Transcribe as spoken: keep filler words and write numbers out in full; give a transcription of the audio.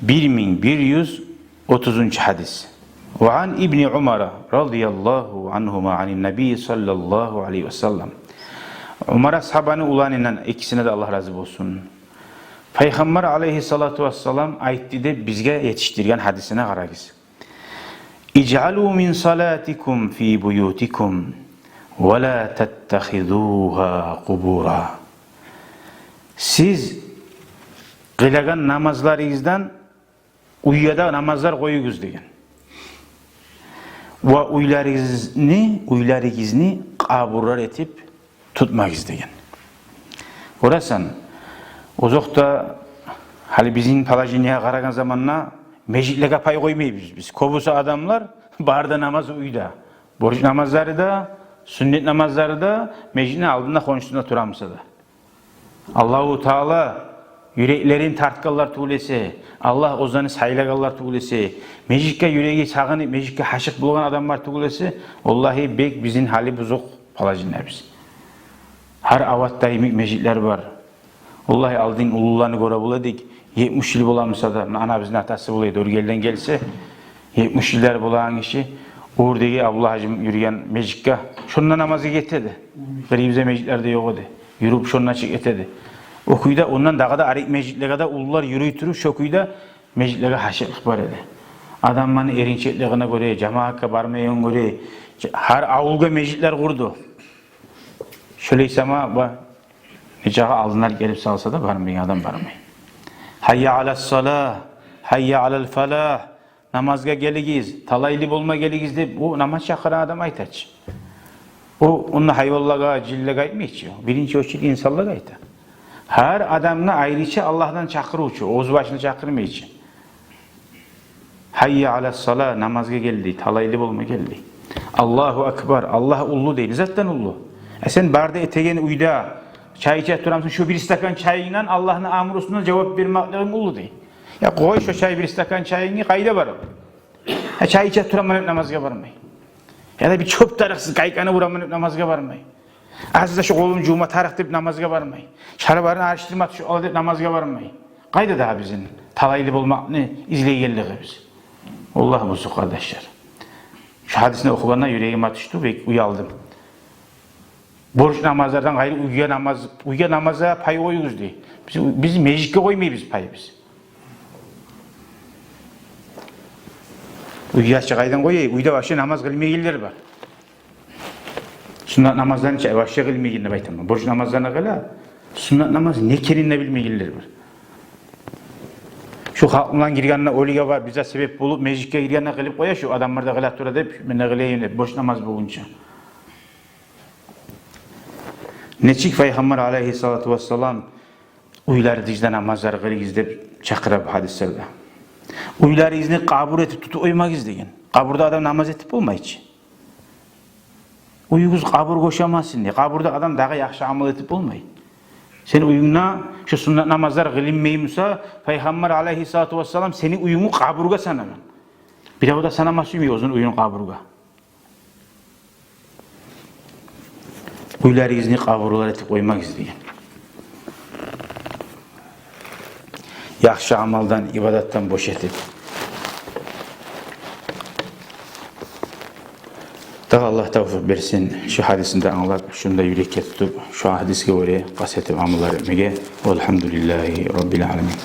Бир минг бир юз отузунчу гьадис. Ва ан ибни Умара радияллагьу ангьума анин набий саллаллагьу алайгьи ва саллам. Умар асгьабаны уланындан, экисине де Аллагь рази болсун. Пайхаммар алайгьиссалату вассалам айтды деп бизге етишдирген гьадисине къарагъыз. Ижъалу мин салатикум фи буютикум ва ла таттахизугьа къубура. Сиз къылагъан намазларыгъыздан уьйде намазлар къоюгъуз деген. Ва уьйлеригизни, уьйлеригизни къабурлар этип тутмагъыз деген. Гёресен, озокъда, гьали бизин положениягъа къарагъан заманда межитлеге пай къоймайбыз биз. Кёбюсю адамлар бары да намаз уьйде. Борч намазлары да, сюннет намазлары да межитни алдында, хоншусунда турамыса да. Аллагьу Таала юреклерин тартгъанлар тюгюл эсе, Аллагь оьзлени сайлагъанлар тюгюл эсе, межитге юреги сагъынып, межитге гьашыкъ болгъан адамлар тюгюл эсе, валлагьи, бек бизин гьали бузукъ положениебиз. Гьар аватда йимик межитлер бар. Валлагьи, алдын уллуланы гёре бола эдик, етмиш йыл боламыса да, муна, ана бизин атасы бола эди, Оьргелден гелсе, етмиш йыллар болагъан гиши, Оьрдеги Абдуллагь гьажи юрюген межитге, шонда намазгъа гете эди. Къырыйыбызда межитлер де ёкъ эди. Юрюп шонда чыгъып гете эди. О кюйде ондан дагъы да арек межитлеге де уллулар юрюй туруп, шо кюйде межитлеге гьашыкълыкъ бар эди. Адамланы эринчеклигине гёре, жамаатгъа бармайгъангъа гёре, гьар авулгъа межитлер къурду. Шолай сама ба, нечакъы алдынлар гелип салса да, бармайгъан адам бармай. Гьайя алас-салагь, гьайя алал-фалагь, намазгъа гелигиз, талайлы болма гелигиз деп, о намаз чакъырагъан адам айта чы. О онда гьайванлагъа, жинлеге айтмай чы. Биринчи очередь инсанлагъа айта. Гьар адамгъа айрыча Аллагьдан чакъырывчу, оьз башына чакъырмай чы. Гьайя алас-салагь, намазгъа гел дей, талайлы болма гел дей. Аллагьу акбар, Аллагь уллу дей, не затдан уллу? Э, сен бары да этеген уьйде, чай иче турамысан, шо бир стакан чайынгдан Аллагьны амрусуна жавап бермеклигинг уллу дей. Я къой шо чай, бир стакан чайынгны, къайда барып? Э, чай иче тураман деп намазгъа бармай. Яда бир чёп тарыкъсыз, гайкъаны ураман деп намазгъа бармай. Аз да шо къолун жувма тарыкъ деп намазгъа бармай. Шалбарын алышдырма тюшюп къала деп намазгъа бармай. Къайда дагъы бизин талайлы болмакъны излейгенлигибиз? Валлагь, бузукъ, къардашлар. Шо гьадисни охугъанда юрегиме тюшдю, бек уялдым. Борч намазлардан къайры уьйге намаз, уьйге намазгъа пай къоюгъуз дей. Биз, биз межитге къоймайбыз пайыбыз. Уьйге чы къайдан къояйыкъ? Уьйде вообще намаз къылмайгъанлар бар. Суннат намазланы чы вообще къылмайгъан деп айтаман. Борч намазланы къыла, суннат намаз не экенин де билмейгенлер бар. Шо халкъ булан гиргенде, оьлюге бар, бизге себеп болуп, межитге гиргенде къылып къоя, шо адамлар да къыла тура деп, мен де къылайым деп, борч намаз болгъунча. Нечик Пайхаммар алайгьиссалату вассалам уьйлеригизде намазлар къылыгъыз деп чакъыра бу гьадислерде. Уьйлеригизни къабур этип тутуп къоймагъыз деген. Къабурда адам намаз этип болмай чы. Уьюгюз къабургъа ошамасын дей. Къабурда адам дагъы яхшы амал этип болмай. Сен уьюнгде шо суннат намазлар къылынмай буса, Пайхаммар алайгьиссалату вассалам сени уьюнгню къабургъа санагъан. Бирев де санама сюймей оьзюню уьюн къабургъа. Уьйлеригизни къабурлар этип къоймагъыз деген. Яхшы амалдан, ибадатдан бош этип. Дагъы Аллагь тавфикъ берсин шо гьадисни де англап, шону да юрекге тутуп, шо гьадисге гёре къаст этип амаллар этмеге. Валгьамдулиллагьи раббил аламин.